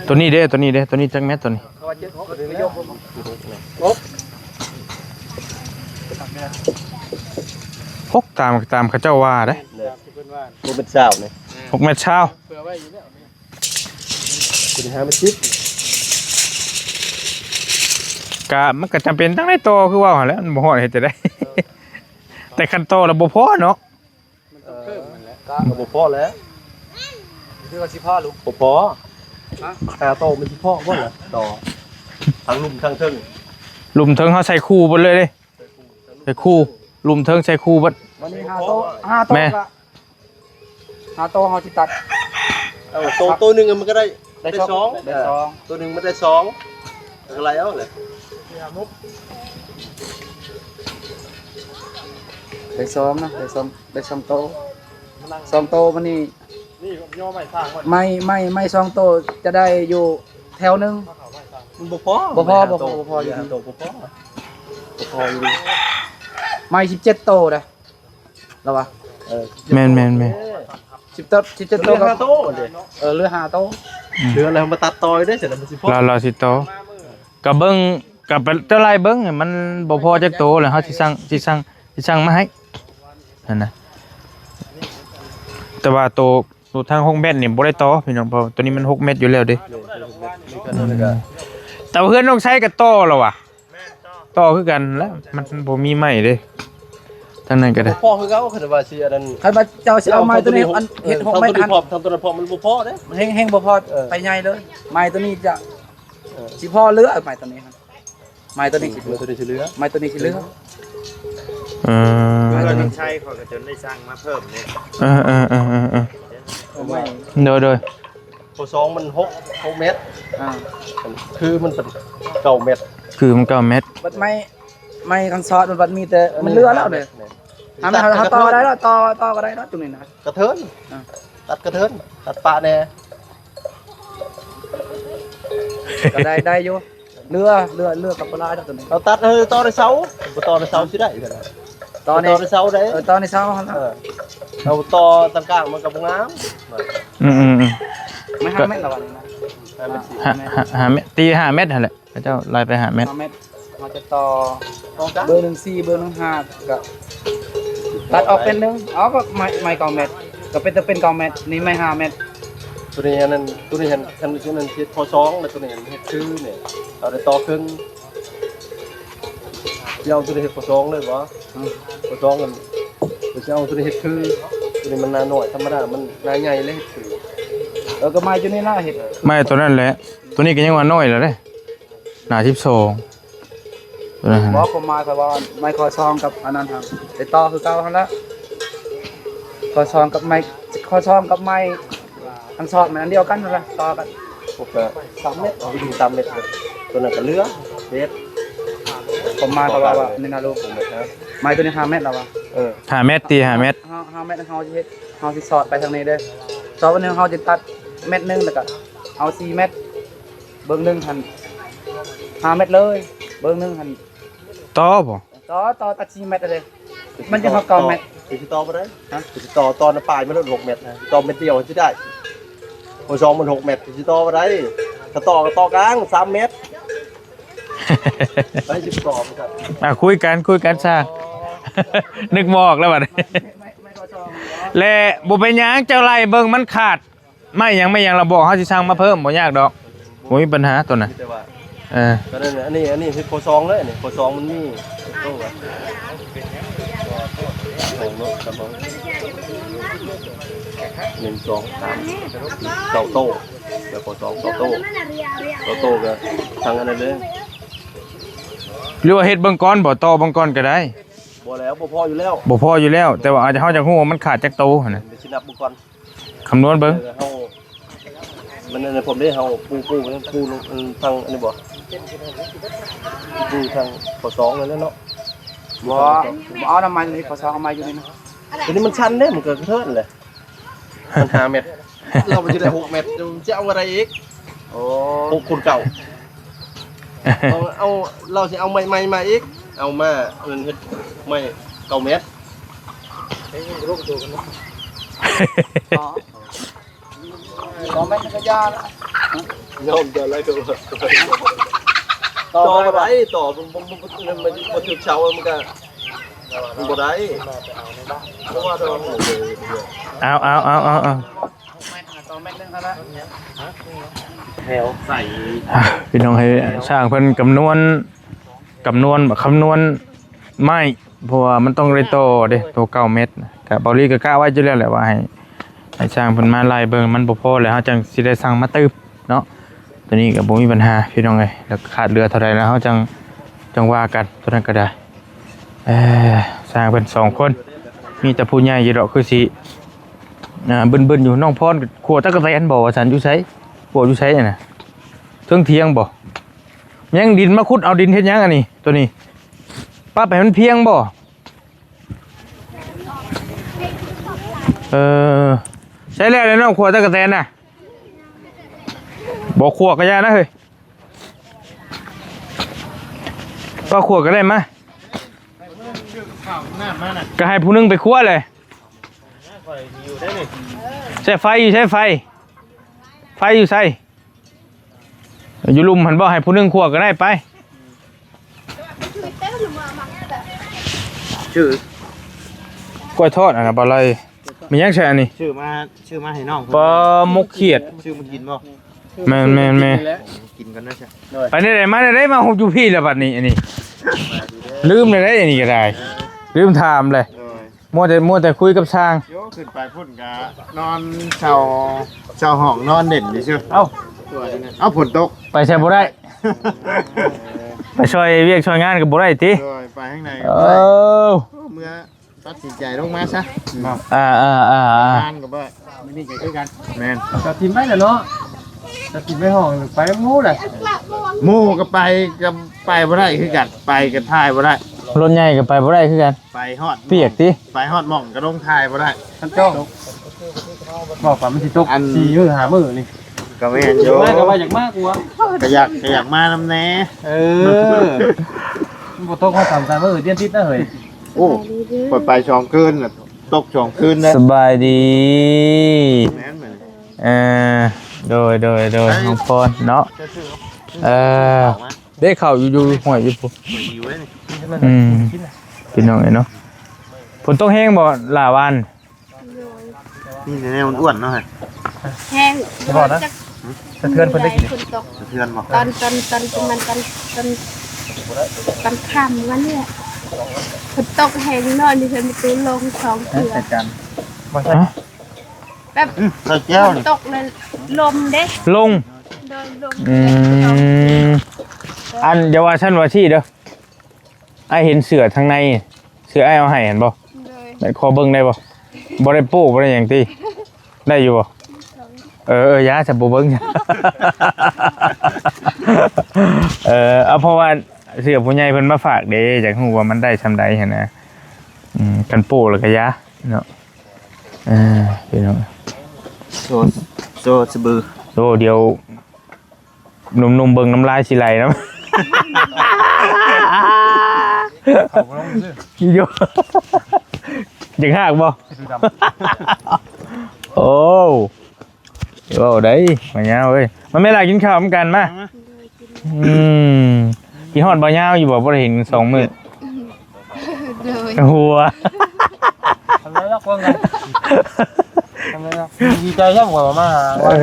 ໂຕນີ້ເດ້ ໂຕນີ້ເດ້ ໂຕນີ້ຈັກແມັດໂຕນີ້? ຫົກ ຕາມ ຕາມເຂົາເຈົ້າວ່າເດ້ ຫົກແມັດຊາວນີ້ ຫົກແມັດຊາວ ເຜື່ອໄວ້ຢູ່ແລ້ວ ຂຶ້ນຫາມັນຕິດ ກະ ມັນກະຈຳເປັນຕ້ອງໄດ້ຕໍ່ ຄືເວົ້າຫັ້ນແຫຼະ ມັນບໍ່ຮອດເຮັດຈັ່ງໃດ ເອີ ແຕ່ຄັນຕໍ່ແລ້ວບໍ່ພໍເນາະ ມັນຕ້ອງເພີ່ມຫັ້ນແຫຼະ ກະບໍ່ພໍແລ້ວ ຄືວ່າຊິພໍລູກ ບໍ່ພໍ ຮະ ຫາຕໍ່ມັນຊິພໍບໍ່ລະ ຕໍ່ ທັງລຸ່ມທັງເທິງ ລຸ່ມເທິງເຮົາໃສ່ຄູ່ເບິດເລີຍເດ້ ໃສ່ຄູ່ ລຸ່ມເທິງໃສ່ຄູ່ເບິດ ບັດນີ້ຫາໂຕ ຫາໂຕ ແມ່ນ ກະ ຫາໂຕເຮົາຊິຕັດ ເອົາໂຕ ໂຕໜຶ່ງມັນກະໄດ້ ໄດ້ ໄດ້ສອງ ສອງ ໄດ້ສອງ ເອີ ໂຕໜຶ່ງມັນໄດ້ສອງ ກະໄລ່ເອົາແຫຼະ ໄດ້ສອງນະ ໄດ້ສອງ ໄດ້ສອງໂຕ ສອງໂຕ ບັດນີ້ ນີ້ຍໍໄມ້ສ້າງ ໄມ້ ໄມ້ ໄມ້ສອງໂຕຈະໄດ້ຢູ່ແຖວໜຶ່ງ ມັນບໍ່ພໍ ບໍ່ພໍ ບໍ່ພໍ ບໍ່ພໍຢູ່ ບໍ່ພໍ ບໍ່ພໍຢູ່ ໄມ້ສິບເຈັດໂຕເດ້ ລະວ່າ ເອີ ແມ່ນໆໆ ສິບເຈັດ ສິບເຈັດໂຕ ເຫຼືອຫ້າໂຕເດ້ ເອີ ເຫຼືອຫ້າໂຕ ອືມ ເຫຼືອແລ້ວມາຕັດຕໍ່ເດ້ ຊັ້ນມັນຊິພໍ ລາວ ລາວຊິຕໍ່ ກະເບິ່ງ ກະໄປເຈົ້າໄລ່ເບິ່ງ ມັນບໍ່ພໍຈັກໂຕແລ້ວ ເຮົາຊິສັ່ງ ຊິສັ່ງ ຊິສັ່ງມາໃຫ້ ຫັ້ນນະ ແຕ່ວ່າໂຕ ໂຕທາງຫົກແມັດນີ້ບໍ່ໄດ້ຕໍ່ພີ່ນ້ອງ ເພາະໂຕນີ້ມັນຫົກແມັດຢູ່ແລ້ວເດ້ ແຕ່ວ່າເຮືອນນ້ອງໄຊກະຕໍ່ແລ້ວຫວາ ຕໍ່ຄືກັນແຫຼະ ມັນບໍ່ມີໄມ້ເດ້ ທາງນັ້ນກະໄດ້ ບໍ່ພໍຄືເກົ່າ ຄັນວ່າຊິອັນນັ້ນ ຄັນວ່າເຈົ້າຊິເອົາໄມ້ໂຕນີ້ ເອີ ອັນເຮັດຫົກແມັດຫັ້ນ ທາງໂຕນີ້ພ້ອມ ທາງໂຕນັ້ນພ້ອມ ມັນບໍ່ພໍເດ້ ແຮງ ແຮງບໍ່ພໍ ເອີ ໄປໃຫຍ່ເລີຍ ໄມ້ໂຕນີ້ຈະ ເອີ ຊິພໍເຫຼືອໄມ້ໂຕນີ້ຫັ້ນ ໄມ້ໂຕນີ້ຊິເຫຼືອ ໄມ້ໂຕນີ້ຊິເຫຼືອ ໄມ້ໂຕນີ້ຊິເຫຼືອ ເອີ ໄມ້ໂຕນີ້ ໃຊ່ ຂ້ອຍກະຈົນໄດ້ສັ່ງມາເພີ່ມເດ້ ເອີໆໆໆ ໂດຍໆ ພໍສອງມັນຫົກ ຫົກແມັດ ອ່າ ຄືມັນເປັນເກົ້າແມັດ ຄືມັນເກົ້າແມັດ ບັດໄມ້ ໄມ້ຄັນຊອດມັນບັດມີແຕ່ ມັນເຫຼືອແລ້ວເດ້ ອັນນັ້ນເຮົາຕໍ່ໄດ້ແລ້ວ ຕໍ່ ຕໍ່ກະໄດ້ແລ້ວ ຕົງນີ້ນະ ກະເທີນ ອ່າ ຕັດກະເທີນ ຕັດປະແດ່ ກະໄດ້ ໄດ້ຢູ່ ເຫຼືອ ເຫຼືອ ເຫຼືອກະບໍ່ຫຼາຍດອກໂຕນີ້ ເຮົາຕັດ ເຮົາຕໍ່ໃນເສົາ ບໍ່ຕໍ່ໃນເສົາຊິໄດ້ ຕໍ່ໃນ ຕໍ່ໃນເສົາໄດ້ ເອີ ຕໍ່ໃນເສົາຫັ້ນລະ ເອີ ເຮົາຕໍ່ຕາງກາງມັນກະບໍ່ງາມ ອືມໆໆ ມັນຫ້າແມັດລະວ່ານີ້ນະ ຫ້າແມັດ ຫ້າແມັດ ຕີຫ້າແມັດຫັ້ນແຫຼະ ເຂົາເຈົ້າໄລ່ໄປຫ້າແມັດ ຫ້າແມັດ ເຮົາຈະຕໍ່ ຕໍ່ກາງ ເບີໜຶ່ງສີ່ ເບີໜຶ່ງຫ້າ ກະຕັດອອກເປັນໜຶ່ງ ເອົາກະໄມ້ ໄມ້ເກົ້າແມັດ ກະເປັນ ແຕ່ເປັນເກົ້າແມັດ ນີ້ໄມ້ຫ້າແມັດ ໂຕນີ້ອັນນັ້ນ ໂຕນີ້ຫັ້ນ ຄັນໂຕນັ້ນເຮັດພໍສອງ ແລ້ວໂຕນີ້ເຮັດຄືນີ້ ເອົາໄດ້ຕໍ່ເຄິ່ງ ຊິເອົາໂຕນີ້ເຮັດພໍສອງເລີຍບໍ່? ອືມ ພໍສອງນັ້ນ ຊິເອົາໂຕນີ້ເຮັດຄື ໂຕນີ້ມັນໜ້ານ້ອຍ ທຳມະດາມັນໜ້າໃຫຍ່ແລ້ວເຮັດຄື ເອີ ກະໄມ້ໂຕນີ້ລະເຮັດ ໄມ້ໂຕນັ້ນແຫຼະ ໂຕນີ້ກະຍັງວ່ານ້ອຍແລ້ວເດ້ ໜ້າສິບສອງ ໂຕນັ້ນ ບໍ່ ຄວາມໝາຍຂ້ອຍວ່າໄມ້ຂໍ້ສອງກັບອັນນັ້ນຫັ້ນ ໄດ້ຕໍ່ຄືເກົ່າຫັ້ນລະ ຂໍ້ສອງກັບໄມ້ ຂໍ້ສອງກັບໄມ້ ອັນຊອດມັນອັນດຽວກັນຫັ້ນລະ ຕໍ່ກັນ ພວກກະສາມແມັດ ເອົາໄປຍິງສາມແມັດ ໂຕນັ້ນກະເຫຼືອເຮັດ ຄວາມໝາຍກະວ່າ ວ່ານີ້ນະລູກ ໄມ້ໂຕນີ້ຫ້າແມັດລະວ່າ ເອີ ຫ້າແມັດຕິ ຫ້າແມັດ ຫ້າ ຫ້າແມັດ ເຮົາຊິເຮັດ ເຮົາຊິຊອດໄປທາງນີ້ເດ້ ຊອດອັນນີ້ເຮົາຊິຕັດແມັດໜຶ່ງ ແລ້ວກະເອົາສີ່ແມັດ ເບິ່ງໜຶ່ງຫັ້ນ ຫ້າແມັດເລີຍ ເບິ່ງໜຶ່ງຫັ້ນ ຕໍ່ບໍ່? ຕໍ່ ຕໍ່ຕັດສີ່ແມັດເລີຍ ມັນຈະຮອດເກົ້າແມັດ. ຊິຕໍ່ບໍ່ໄດ້ ຮະ? ຊິຕໍ່ ຕໍ່ນະປາຍມັນໂລດຫົກແມັດນະ ຕໍ່ແມັດດຽວຊິໄດ້ ໂອ້ ສອງມັນຫົກແມັດ ຊິຕໍ່ບໍ່ໄດ້ ຖ້າຕໍ່ກໍຕໍ່ກາງສາມແມັດ. ໄດ້ ຊິຕໍ່ບໍ່ໄດ້ ອ່າ ຄຸຍກັນ ຄຸຍກັນຊະ ນຶກບໍ່ອອກແລ້ວບັດນີ້ ແລະ ບໍ່ເປັນຫຍັງ ເຈົ້າໄລ່ເບິ່ງມັນຂາດ ໄມ້ຫຍັງ ໄມ້ຫຍັງລະບອກ ເຮົາຊິສັ່ງມາເພີ່ມ ບໍ່ຍາກດອກ ບໍ່ມີບັນຫາໂຕນັ້ນ ມີແຕ່ວ່າ ເອີ ກໍນັ້ນແຫຼະ ອັນນີ້ ອັນນີ້ເຮັດຄໍສອງເລີຍ ອັນນີ້ຄໍສອງມັນມີໂຕວ່າ ໜຶ່ງ ສອງ ສາມ ເກົ້າໂຕ ແລ້ວຄໍສອງເກົ້າໂຕ ເກົ້າໂຕກໍສັ່ງອັນນັ້ນເລີຍ ຫຼືວ່າເຮັດເບິ່ງກ່ອນບໍ່ ຕໍ່ເບິ່ງກ່ອນກໍໄດ້ ບໍ່ແລ້ວ ບໍ່ພໍຢູ່ແລ້ວ ບໍ່ພໍຢູ່ແລ້ວ ແຕ່ວ່າອາດຈະ ເຮົາຢາກຮູ້ວ່າມັນຂາດຈັກໂຕຫັ້ນນະ ຊິນັບເບິ່ງກ່ອນ ຄຳນວນເບິ່ງ ເອີ ເຮົາ ມັນອັນນັ້ນ ຜົມເດ້ ເຮົາປູ ປູ ປູ ອັນ ທາງອັນນີ້ບໍ່ ປູທາງ ຂໍສອງ ນັ້ນແຫຼະເນາະ ບໍ່ ບໍ່ເອົານຳ ໄມ້ຕົວນີ້ ຂໍສອງ ເອົາໄມ້ຢູ່ນີ້ນະ ຕົວນີ້ມັນຊັນເດ້ ມັນກໍກະເທີນແຫຼະ ມັນຫ້າແມັດ ລາວມັນຈະໄດ້ຫົກແມັດ ຈະເອົາບໍ່ໄດ້ອີກ ໂອ້ ຫົກຄູນເກົ້າ ເອົາ ເອົາ ລາວຊິເອົາໄມ້ໃໝ່ມາອີກ ເອົາມາ ອັນນັ້ນເຮັດໄມ້ເກົ້າແມັດ ສອງແມັດກໍຢ່າລະ ຍອມເຈົ້າແລ້ວ ຕໍ່ບໍ່ໄດ້ ຕໍ່ ມັນ ມັນ ມັນ ມັນບໍ່ຖືກເສົາ ມັນກໍ ມັນບໍ່ໄດ້ ເອົາ ເອົາ ເອົາ ເອົາ ເອົາ ແຖວໃສ່ ອ່າ ພີ່ນ້ອງເອີຍ ຊ່າງເພິ່ນກຳນວນ ກຳນວນ ຄຳນວນໄມ້ ເພາະວ່າມັນຕ້ອງໄດ້ຕໍ່ເດ້ ໂຕເກົ້າແມັດນະ ກະເບົາລີກະກະໄວ້ຢູ່ແລ້ວແຫຼະວ່າໃຫ້ ໃຫ້ຊ່າງເພິ່ນມາໄລ່ເບິ່ງ ມັນບໍ່ພໍແລ້ວ ເຮົາຈັ່ງຊິໄດ້ສັ່ງມາຕື່ມເນາະ ໂຕນີ້ກະບໍ່ມີບັນຫາພີ່ນ້ອງເອີຍ ແລ້ວຂາດເຫຼືອເທົ່າໃດແລ້ວ ເຮົາຈັ່ງ ຈັ່ງວ່າກັນ ໂຕນັ້ນກະໄດ້ ເອີ ຊ່າງເພິ່ນສອງຄົນ ມີແຕ່ຜູ້ໃຫຍ່ຢູ່ດອກ ຄືຊິ ອ່າ ບຶນໆຢູ່ ນ້ອງພອນ ຂົ້ວຕັກກະແຕນບໍ່ວ່າຊັ້ນ ຢູ່ໃສ? ຂົ້ວຢູ່ໃສຫັ້ນນະ? ເທິງຖຽງບໍ່? ຍັງດິນມາຂຸດເອົາດິນເຮັດຫຍັງອັນນີ້ ໂຕນີ້ ປັບໃຫ້ມັນພຽງບໍ່? ເອີ ໃຊ້ແລ້ວແຫຼະນ້ອງ ຂົ້ວຕັກກະແຕນນະ ບໍ່ຂົ້ວກະຢ່ານະເຮີ້ຍ ບໍ່ຂົ້ວກະໄດ້ມາ ກະໃຫ້ຜູ້ໜຶ່ງໄປຂົ້ວແຫຼະ ໃຊ້ໄຟຢູ່ໃສ ໄຟ ໄຟຢູ່ໃສ? ຢູ່ລຸ່ມຫັ້ນບໍ່ ໃຫ້ຜູ້ໜຶ່ງຂົ້ວກໍໄດ້ໄປ ຊື່ ກ້ວຍທອດອັນນະ ບໍ່ໄລ່ ມີຫຍັງໃສ່ອັນນີ້ ຊື້ມາ ຊື້ມາໃຫ້ນ້ອງ ປາໝົກຂຽດ ຊື້ມາກິນບໍ່ ແມ່ນໆໆ ກິນກ່ອນເດີ ໄປແນວໃດມາແນວໃດ ມາຮອດຢູ່ພີ້ລະບັດນີ້ ອັນນີ້ ລືມແນວໃດ ອັນນີ້ກໍໄດ້ ລືມຖາມເລີຍ ໂດຍ ມົວແຕ່ ມົວແຕ່ຄຸຍກັບຊ່າງ ໂຍ ຂຶ້ນໄປພຸ້ນກະນອນເຊົ່າ ເຊົ່າຫ້ອງນອນເຫຼັ້ນຢູ່ຊື່ ເອົ້າ ເອົ້າ ຝົນຕົກ ໄປໃສບໍ່ໄດ້ ໄປຊ່ອຍວຽກຊ່ອຍງານກໍບໍ່ໄດ້ຕິ ໂດຍ ໄປທາງໃດກໍບໍ່ໄດ້ ເອີ ເມື່ອຕັດສິນໃຈລົງມາຊະ ອ່າໆໆໆ ງານກໍບໍ່ໄດ້ ມື້ນີ້ກໍຄືກັນ ແມ່ນ ກໍຖິ້ມໄປແຫຼະເນາະ ກໍຖິ້ມໄປຫ້ອງ ໄປນຳໝູ່ແຫຼະ ໝູ່ກໍໄປ ກໍໄປບໍ່ໄດ້ຄືກັນ ໄປກໍຖ່າຍບໍ່ໄດ້ ລົດໃຫຍ່ກໍໄປບໍ່ໄດ້ຄືກັນ ໄປຮອດ ປຽກຕິ ໄປຮອດໝ່ອງກະດົງຖ່າຍບໍ່ໄດ້ ຄັນເຈົ້າ ເວົ້າໄປມັນຊິຕົກ ອັນ ສີ່ມື້ຫ້າມື້ນີ້ ກະແມ່ນຢູ່ ມາກະວ່າຢາກມາກວ່າ ກະຢາກ ກະຢາກມານຳແດ່ ເອີ ມັນບໍ່ຕົກຮອດສາມສີ່ມື້ ດຽນຕິດນະເຮີ້ຍ ໂອ້ ຂ້ອຍໄປສອງຄືນ ຕົກສອງຄືນເດ້ ສະບາຍດີ ແມ່ນ ເອີ ໂດຍ ໂດຍ ໂດຍ ນ້ອງພອນເນາະ ເອີ ເດ້ເຂົ້າຢູ່ ຢູ່ຫ້ວຍຢູ່ພຸ້ນ ອືມ ພີ່ນ້ອງເອີຍເນາະ ຝົນຕົກແຮງບໍ່ຫຼ້າວານ ໂດຍ ມີແຕ່ແນວອ້ວນໆເນາະ ແຮງ ບໍ່ນະ ສະເທືອນເພິ່ນໄດ້ກິນ ຝົນຕົກ ສະເທືອນບໍ່ ຕອນ ຕອນ ຕອນປະມານຕອນ ຕອນ ຕອນຄ່ຳວັນນີ້ ຝົນຕົກແຮງນອນຢູ່ເຮືອນປະຕູລົງສອງເທື່ອ ຮະ? ແບບ ອືມ ໃສ່ແກ້ວນີ້ ຝົນຕົກແລ້ວລົມເດ້ ລົງ ໂດຍ ລົງ ອືມ ອັນ ຢ່າວ່າຊັ້ນວ່າຊີ້ເດີ ອ້າຍເຫັນເສື້ອທາງໃນ ເສື້ອອ້າຍເອົາໃຫ້ຫັ້ນບໍ່? ໂດຍ ແມ່ນ ຂໍເບິ່ງໄດ້ບໍ່? ບໍ່ໄດ້ໂປ້ບໍ່ໄດ້ຫຍັງຕິ? ໄດ້ຢູ່ບໍ່? ເອີ ເອີ ຢ່າ ສະບໍ່ເບິ່ງ ເອີ ເອົາ ເພາະວ່າເສື້ອຜູ້ໃຫຍ່ເພິ່ນມາຝາກເດ້ ຢາກຮູ້ວ່າມັນໄດ້ຊ່ຳໃດຫັ້ນນະ ອືມ ຄັນໂປ້ແລ້ວກໍຢ່າເນາະ ເອີ ພີ່ນ້ອງ ໂຊ ໂຊສະບື ໂອ້ ດຽວ ໜຸ່ມໆເບິ່ງນ້ຳລາຍຊິໄຫຼນຳ ເອົາລົງຊື່ ຢູ່ ຢາກຮາກບໍ່? ຄືດຳ ໂອ້ ເວົ້າໄດ້ ມາຍາວເອີຍ ມາແມ່ຫຼ້າ ກິນເຂົ້ານຳກັນມາ. ມາ ມາ ອືມ ຄິດຮອດບໍ່ຍາວຢູ່ບໍ່? ບໍ່ໄດ້ເຫັນສອງມື້. ໂດຍ ຫົວ ທຳໄມລະຄົນກັນ ທຳໄມລະ ດີໃຈແທ້ບໍ່ມາຫາ ເອີ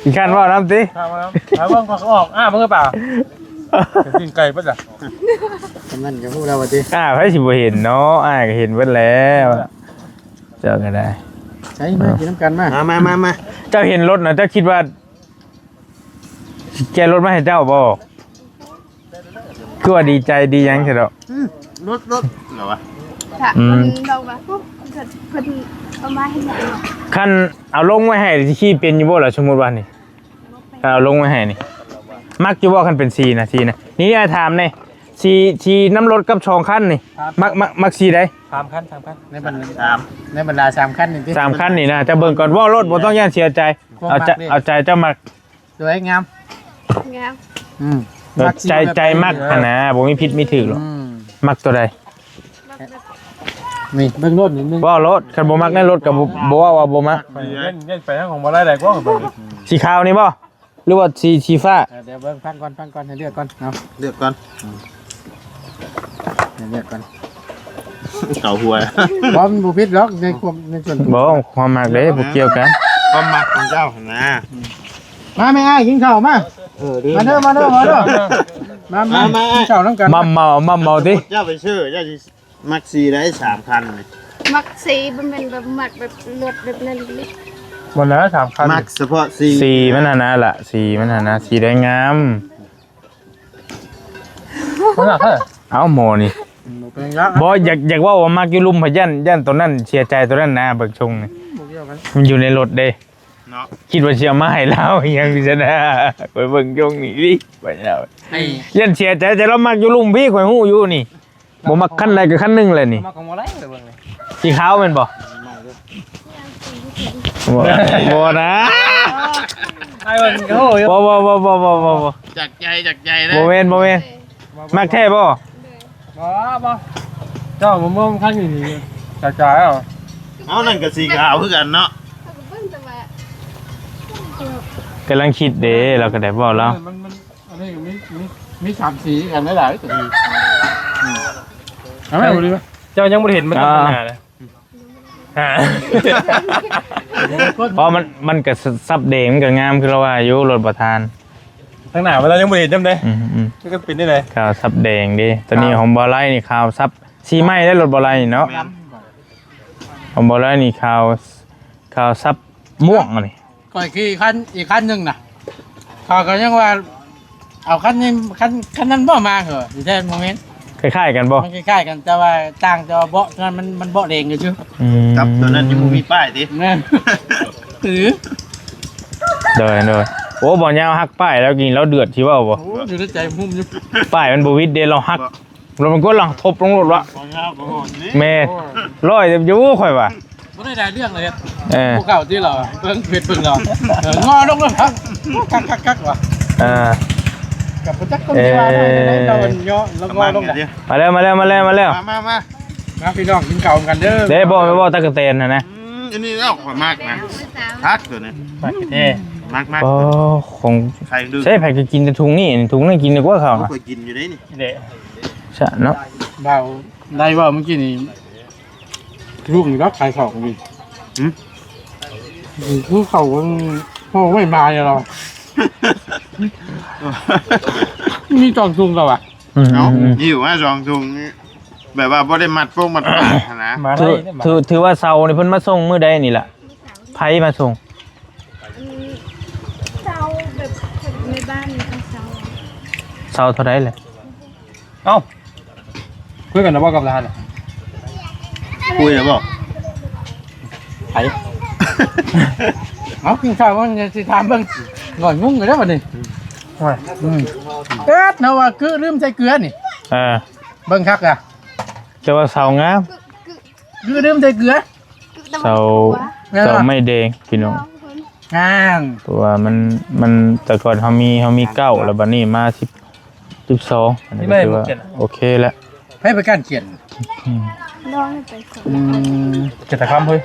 ຂີ້ຄ້ານເວົ້ານຳຕິ ຂ້າມານຳ ຫາເບິ່ງກໍອອກ ອ້າເບິ່ງກະປ່າ ກິນໄກ່ເບິດລະ ອັນນັ້ນກໍຮູ້ແລ້ວວ່າຕິ ອ້າ ໃຜຊິບໍ່ເຫັນເນາະ ອ້າຍກໍເຫັນເບິດແລ້ວ ເຈົ້າກໍໄດ້ ໃສ່ມາ ເອີ ກິນນຳກັນມາ ມາ ມາ ມາ ເຈົ້າເຫັນລົດນະ ເຈົ້າຄິດວ່າ ແກ່ລົດມາໃຫ້ເຈົ້າບໍ່? ຄືວ່າດີໃຈດີຫຍັງຊັ້ນດອກ ອືມ ລົດ ລົດ ແລ້ວວະ ອືມ ເພິ່ນບອກວ່າ ເພິ່ນ ເພິ່ນເອົາມາເຮັດຫຍັງ? ຄັນເອົາລົງໄວ້ໃຫ້ ຊິຂີ່ເປັນຢູ່ບໍ່ລະ? ສົມມຸດວ່ານີ້ ຄັນເອົາລົງໄວ້ໃຫ້ນີ້ ມັກຢູ່ບໍ່? ຄັນເປັນສີນະ ສີນະ ນີ້ອ້າຍຖາມແດ່ ສີ ສີນຳລົດກັບສອງຄັນນີ້ ມັກ ມັກ ມັກສີໃດ? ສາມຄັນ ສາມຄັນ ໃນບັນດາ ສາມ ໃນບັນດາສາມຄັນນີ້ຕິ ສາມຄັນນີ້ນະ ເຈົ້າເບິ່ງກ່ອນ ເວົ້າໂລດ ບໍ່ຕ້ອງຢ້ານເສຍໃຈ ເອົາໃຈ ເອົາໃຈເຈົ້າມັກ ສວຍງາມ ງາມ ອືມ ໃຈ ໃຈມັກຫັ້ນນະ ບໍ່ມີຜິດມີຖືກດອກ ອືມ ມັກຕົວໃດ? ນີ້ເບິ່ງໂລດນິດໜຶ່ງ ເວົ້າໂລດ ຄັນບໍ່ມັກໃນລົດກໍບໍ່ ບໍ່ເວົ້າວ່າບໍ່ມັກ ເຢັນ ເຢັນໄປທາງຂອງບໍ່ໄດ້ໃດກວ່າ ສີຂາວນີ້ບໍ່ ຫຼືວ່າສີ ສີຟ້າ? ເອີ ດຽວເບິ່ງ ຟັງກ່ອນ ຟັງກ່ອນ ໃຫ້ເລືອກກ່ອນ ເອົາ ເລືອກກ່ອນ ອືມ ໃຫ້ເລືອກກ່ອນ ເຂົ້າຫົວ ບໍ່ ມັນບໍ່ຜິດດອກ ໃນຄວາມ ໃນສ່ວນຕົວ ບໍ່ ຄວາມມັກເດ້ ບໍ່ກ່ຽວກັນ ຄວາມມັກຂອງເຈົ້າຫັ້ນນະ ອືມ ມາແມ່ອ້າຍ ກິນເຂົ້າມາ ເອີ ມາເດີ ມາເດີ ມາເດີ ມາ ມາ ມາ ມາ ກິນເຂົ້ານຳກັນ ມາເມົາ ມາເມົາຕິ ເຈົ້າໄປຊື້ ເຈົ້າຊິມັກສີໃດ ສາມຄັນນີ້ ມັກສີ ບໍ່ແມ່ນແບບມັກແບບລົດແບບນັ້ນເດ້ ບໍ່ນະ ສາມຄັນ ມັກສະເພາະສີ ສີມັນຫັ້ນນະລະ ສີມັນຫັ້ນນະ ສີແດງງາມ ມັນມັກເດີ ເອົ້າ ໝໍນີ້ ບໍ່ເປັນຫຍັງ ບໍ່ ຢາກ ຢາກເວົ້າວ່າມັກຢູ່ລຸ່ມ ພະຢ້ານ ຢ້ານໂຕນັ້ນເສຍໃຈ ໂຕນັ້ນນະ ເບິ່ງຊົງນີ້ ບໍ່ກ່ຽວກັນ ມັນຢູ່ໃນລົດເດ້ ເນາະ ຄິດວ່າຊິເອົາມາໃຫ້ລາວອີຫຍັງຊັ້ນນະ ໄປເບິ່ງຊ່ວງນີ້ຕິ ໄປແລ້ວ ໄອ້ ຢ້ານເສຍໃຈ ແຕ່ລາວມັກຢູ່ລຸ່ມພີ້ ຂ້ອຍຮູ້ຢູ່ນີ້ ບໍ່ມັກຄັນໃດກໍຄັນໜຶ່ງແຫຼະນີ້ ມັກຂອງບໍ່ໄດ້ເບິ່ງນີ້ ສີຂາວແມ່ນບໍ່? ບໍ່ ບໍ່ນະ ໄອ້ເບິ່ງ ໂອ້ຍ ບໍ່ ບໍ່ ບໍ່ ຈາກໃຈ ຈາກໃຈເດ້ ບໍ່ແມ່ນ ບໍ່ແມ່ນ ມັກແທ້ບໍ່? ບໍ່ ບໍ່ ເຈົ້າບໍ່ເບິ່ງຄັນນີ້ ຈ່າຍເອົາ ເອົາ ນັ້ນກໍສີຂາວຄືກັນເນາະ ກຳລັງຄິດເດ້ ລາວກໍໄດ້ເວົ້າລາວ ມັນ ມັນ ອັນນີ້ກໍມີ ມີ ມີສາມສີກັນຫຼາຍໆ ອືມ ເອົາແມ່ບໍ່ດີວະ ເຈົ້າຍັງບໍ່ໄດ້ເຫັນມັນ ອ່າ ຂະໜາດນະ ເພາະມັນ ມັນກໍສັບແດງ ມັນກໍງາມ ຄືລາວວ່າຢູ່ ລົດບໍ່ທານ ທາງໜ້າເວລາຍັງບໍ່ເຫັນນຳເດ້ ອືມໆ ມັນກໍເປັນໄດ້ໃດ ຂາວສັບແດງເດ້ ຕອນນີ້ຂອງບໍ່ໄລນີ້ຂາວສັບ ສີໃໝ່ໄດ້ລົດບໍ່ໄລນີ້ເນາະ ແມ່ນ ຂອງບໍ່ໄລນີ້ຂາວ ຂາວສັບມ່ວງອັນນີ້ ຂ້ອຍຂີ່ຄັນ ອີກຄັນໜຶ່ງນະ ຂ້ອຍກໍຍັງວ່າ ເອົາຄັນນີ້ ຄັນ ຄັນນັ້ນບໍ່ມາເຫາະ ທີ່ແທ້ບໍ່ແມ່ນ ຄ້າຍໆກັນບໍ່? ມັນຄ້າຍໆກັນ ແຕ່ວ່າຕ່າງ ແຕ່ວ່າເບາະນັ້ນມັນ ມັນເບາະແດງຊື່ໆ ອືມ ກັບຕົວນັ້ນຍັງບໍ່ມີປ້າຍຕິ ແມ່ນ ຖື ໂດຍ ໂດຍ ໂອ້ ບໍ່ຍາວຮັກປ້າຍແລ້ວ ກິນແລ້ວເດືອດ ຊິເວົ້າບໍ່? ໂອ້ ຢູ່ໃນໃຈຫຸ້ມຢູ່ ປ້າຍມັນບໍ່ຫວິດເດ້ ລາວຮັກ ລົດມັນກໍຫຼັງທົບລົງລົດວະ ແມ່ນ ໂອ້ຍ ຮ້ອຍຢູ່ຂ້ອຍວ່າ ບໍ່ໄດ້ຫຼາຍເລື່ອງເລີຍ ເອີ ຜູ້ເກົ່າທີ່ລາວເບິ່ງເຟສເບິ່ງລາວ ເອີ ງໍລົງລົດ ຄັກໆໆວ່າ ເອີ ກັບບໍ່ຈັກຄົນທີ່ວ່າ ເອີ ເຮົາເຫາະລະງໍລົງ ມາແລ້ວ ມາແລ້ວ ມາແລ້ວ ມາແລ້ວ ມາ ມາ ມາ ມາ ພີ່ນ້ອງກິນເຂົ້ານຳກັນເດີ ເດ້ ບໍ່ ບໍ່ ຕັກກະແຕນຫັ້ນນະ ອືມ ອັນນີ້ແລ້ວຂ້ອຍມັກນະ ຄັກຕົວນີ້ ມັກແທ້ ມັກໆ ໂອ້ ຂອງ ໃສ່ໄປກໍກິນແຕ່ຖົງນີ້ ຖົງນັ້ນກິນດີກວ່າເຂົາ ຂ້ອຍກິນຢູ່ເດ້ນີ້ ເດ້ ຊະເນາະ ບ່າວໄດ້ເວົ້າມື້ກີ້ນີ້ ລູກນີ້ລະຂາຍເຂົ້ານີ້ ຫືມ ຄືເຂົ້າມັນພໍໄວ້ມາຢູ່ລະ ມີສອງຖົງລະວະ ອືມ ເອົ້າ ອືມ ຫິ້ວມາສອງຖົງ ແບບວ່າບໍ່ໄດ້ມັດໂປ້ງມັດປາກຫັ້ນນະ ມາໄດ້ ຖື ຖື ຖືວ່າເຊົານີ້ເພິ່ນມາສົ່ງມື້ໃດນີ້ລະ ໃຜມາສົ່ງ? ອັນເຊົ່າແບບແຖວໃນບ້ານນີ້ເຊົ່າ ເຊົ່າເທົ່າໃດແຫຼະ? ເອົ້າ ຄຸຍກັນແລ້ວບໍ່ກັບຫຼານ? ຄຸຍແລ້ວບໍ່? ໃຜ? ເອົາ ກິນເຂົ້າກ່ອນ ຊິຖາມເບິ່ງ ງອນງຸ້ງຢູ່ແລ້ວບັດນີ້ ໂອ້ຍ ອືມ ເອີດ ເຮົາວ່າກຶລືມໃສ່ເກືອນີ້ ເອີ ເບິ່ງຄັກລະ ແຕ່ວ່າເຊົາງາມ ຄືລືມໃສ່ເກືອ ເສົາ ເສົາໄມ້ແດງພີ່ນ້ອງ ງາມ ເພາະວ່າມັນ ມັນ ແຕ່ກ່ອນເຮົາມີ ເຮົາມີເກົ້າ ແລ້ວບັດນີ້ມາສິບ ສິບສອງ ອັນນີ້ກໍຖືວ່າໂອເຄແລ້ວ ໃຜໄປການຂຽນ? ອືມ ນ້ອງໄປຂຽນ ອືມ ເຈັດຕະຄຳເຮີ້ຍ.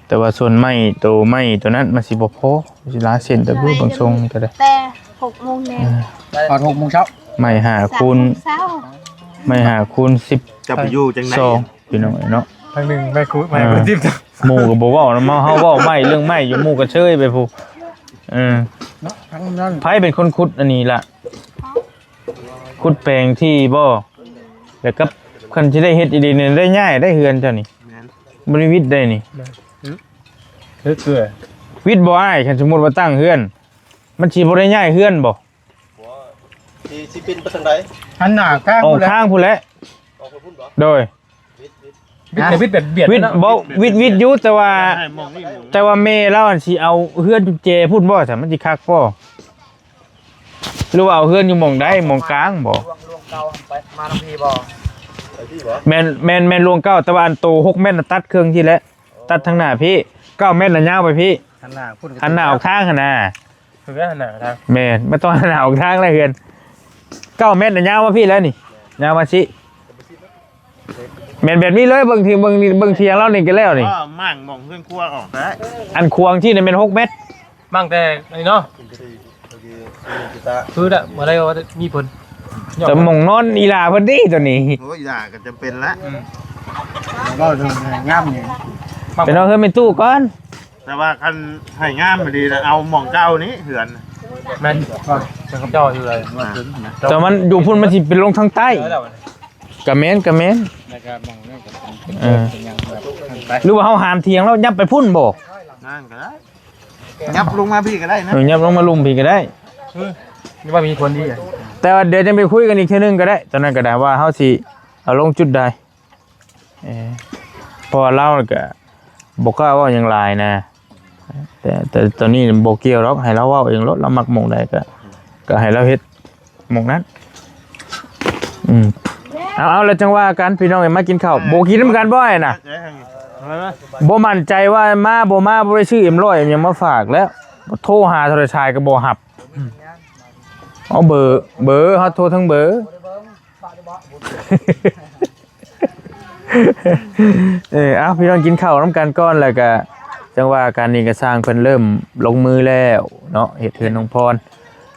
ແຕ່ວ່າສ່ວນໄມ້ໂຕ ໄມ້ໂຕນັ້ນມັນຊິບໍ່ພໍ ຊິຫຼາຍເສັ້ນເຕີບຢູ່ ບາງຊົງນີ້ກໍໄດ້ ແຕ່ຫົກໂມງແລງ ເອີ ຮອດຫົກໂມງເຊົ້າ ໄມ້ຫ້າຄູນ ສາມໂມງເຊົ້າ ໄມ້ຫ້າຄູນສິບ ຈະໄປຢູ່ຈັ່ງໃດ ສອງ ພີ່ນ້ອງເອີຍເນາະ ທາງໜຶ່ງໄມ້ຄູນ ເອີ ໄມ້ຄູນສິບ ໝູ່ກໍບໍ່ເວົ້ານຳເຮົາ ເວົ້າໄມ້ ເລື່ອງໄມ້ຢູ່ ໝູ່ກໍເຊີຍໄປພຸ້ນ ເອີ ເນາະ ທາງນັ້ນ ໃຜເປັນຄົນຂຸດອັນນີ້ລະ? ຂຸດແປງທີ່ບໍ່? ແລ້ວກໍຄັນຊິໄດ້ເຮັດອີ່ຫຼີນີ້ ໄດ້ຍ້າຍໄດ້ເຮືອນເຈົ້ານີ້ ແມ່ນ ບໍ່ໄດ້ວິດໄດ້ນີ້ ແມ່ນ ເອີ ເອີ ວິດບໍ່ອ້າຍ? ຄັນສົມມຸດວ່າຕັ້ງເຮືອນ ມັນຊິບໍ່ໄດ້ຍ້າຍເຮືອນບໍ່? ຊິ ຊິປິ່ນໄປທາງໃດ? ຫັນໜ້າທາງ ອອກທາງພຸ້ນແຫຼະ ອອກໄປພຸ້ນບໍ່? ໂດຍ ວິດ ວິດ ວິດແບບບຽດ ວິດ ເນາະ ບໍ່ ວິດ ວິດຢູ່ ແຕ່ວ່າ ແຕ່ວ່າແມ່ລາວຫັ້ນຊິເອົາເຮືອນຈຸແຈພຸ້ນບໍ່ ຊັ້ນມັນຊິຄັກບໍ່? ຫຼືວ່າເອົາເຮືອນຢູ່ໝ່ອງໃດ ໝ່ອງກາງບໍ່? ລວງ ລວງເກົ່າໄປ ມານຳພີບໍ່? ໄປພີ້ບໍ່? ແມ່ນ ແມ່ນ ແມ່ນລວງເກົ່າ ແຕ່ວ່າອັນໂຕຫົກແມັດນະ ຕັດເຄິ່ງທີ່ແຫຼະ ຕັດທາງໜ້າພີ້ ເກົ້າແມັດນະ ຍາວໄປພີ້ ຫັນໜ້າພຸ້ນ ຫັນໜ້າອອກທາງຫັ້ນນະ ເພື່ອຫັນໜ້າອອກທາງ ແມ່ນ ມັນຕ້ອງຫັນໜ້າອອກທາງແລ້ວເຮືອນ ເກົ້າແມັດນະ ຍາວມາພີ້ແລ້ວນີ້ ຍາວມາຊິ ແມ່ນແບບນີ້ເລີຍ ເບິ່ງທີ່ ເບິ່ງ ເບິ່ງທຽງລາວນີ້ກໍແລ້ວນີ້ ກໍມ້າງໝ່ອງເຮືອນຄົວອອກກໍໄດ້ ອັນຂວາງທີ່ນີ້ແມ່ນຫົກແມັດ ມ້າງແຕ່ອັນນີ້ເນາະ ຄືລະບໍ່ໄດ້ວ່າມີເພິ່ນ ແຕ່ໝ່ອງນອນອີຫຼ້າເພິ່ນເດ້ຕົວນີ້ ໂອ້ຍ ອີຫຼ້າກໍຈຳເປັນລະ ອືມ ເວົ້າເລື່ອງງາມນີ້ ໄປນອນເຮືອນແມ່ຕູ້ກ່ອນ ແຕ່ວ່າຄັນໃຫ້ງາມອີ່ຫຼີນະ ເອົາໝ່ອງເກົ່ານີ້ເຮືອນ ແມ່ນ ເຊິ່ງເຂົາເຈົ້າຢູ່ໃດ ແຕ່ມັນຢູ່ພຸ້ນມັນຊິເປັນລົງທາງໃຕ້ ກະແມ່ນ ກະແມ່ນ ແລ້ວກໍໝ່ອງນັ້ນກໍເປັນ ເອີ ເປັນຫຍັງແບບນັ້ນໄປ ຫຼືວ່າເຮົາຫາມຖຽງແລ້ວຍັບໄປພຸ້ນບໍ່? ນັ້ນກໍໄດ້ ຍັບລົງມາພີ້ກໍໄດ້ນະ ເອີ ຍັບລົງມາລຸ່ມພີ້ກໍໄດ້ ເອີ ນີ້ວ່າມີຄົນດີ ແຕ່ວ່າດຽວຈະໄປຄຸຍກັນອີກເທື່ອໜຶ່ງກໍໄດ້ ຕອນນັ້ນກໍໄດ້ວ່າເຮົາຊິເອົາລົງຈຸດໃດ ເອີ ເພາະວ່າລາວກໍບໍ່ກ້າເວົ້າຫຍັງຫຼາຍນະ ແຕ່ ແຕ່ຕອນນີ້ບໍ່ກ່ຽວດອກ ໃຫ້ລາວເວົ້າເອງໂລດ ລາວມັກໝ່ອງໃດກໍ ກໍໃຫ້ລາວເຮັດໝ່ອງນັ້ນ ອືມ ເອົາ ເອົາ ແລ້ວຈັ່ງວ່າກັນ ພີ່ນ້ອງເອີຍ ມາກິນເຂົ້າ ບໍ່ກິນນຳກັນບໍ່ ອ້າຍນະ ບໍ່ໝັ້ນໃຈວ່າມາບໍ່ມາ ບໍ່ໄດ້ຊື້ເອັມຮ້ອຍຫຍັງມາຝາກແລ້ວ ໂທຫາເທົ່າໃດສາຍກໍບໍ່ຮັບ ເອົາເບີ ເບີ ເຮົາໂທທາງເບີ ເອີ ເອົາ ພີ່ນ້ອງກິນເຂົ້ານຳກັນກ່ອນ ແລ້ວກະຈັ່ງວ່າກັນ ນີ້ກະຊ່າງເພິ່ນເລີ່ມລົງມືແລ້ວເນາະ ເຮັດເຮືອນນ້ອງພອນ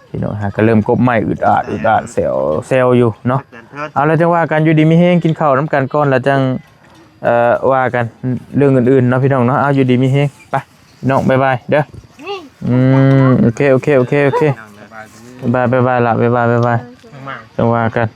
ພີ່ນ້ອງຫາກະເລີ່ມກົບໄມ້ອຶດອາດ ອຶດອາດ ແຊວ ແຊວຢູ່ເນາະ ເອົາ ແລ້ວຈັ່ງວ່າກັນ ຢູ່ດີມີແຮງ ກິນເຂົ້ານຳກັນກ່ອນ ແລ້ວຈັ່ງ ເອີ ວ່າກັນເລື່ອງອື່ນໆເນາະ ພີ່ນ້ອງເນາະ ເອົາ ຢູ່ດີມີແຮງ ໄປ ນ້ອງ ບາຍບາຍເດີ ອືມ ໂອເຄ ໂອເຄ ໂອເຄ ໂອເຄ ບາຍບາຍ ບາຍບາຍລະ ບາຍບາຍ ບາຍບາຍ ຈັ່ງວ່າກັນ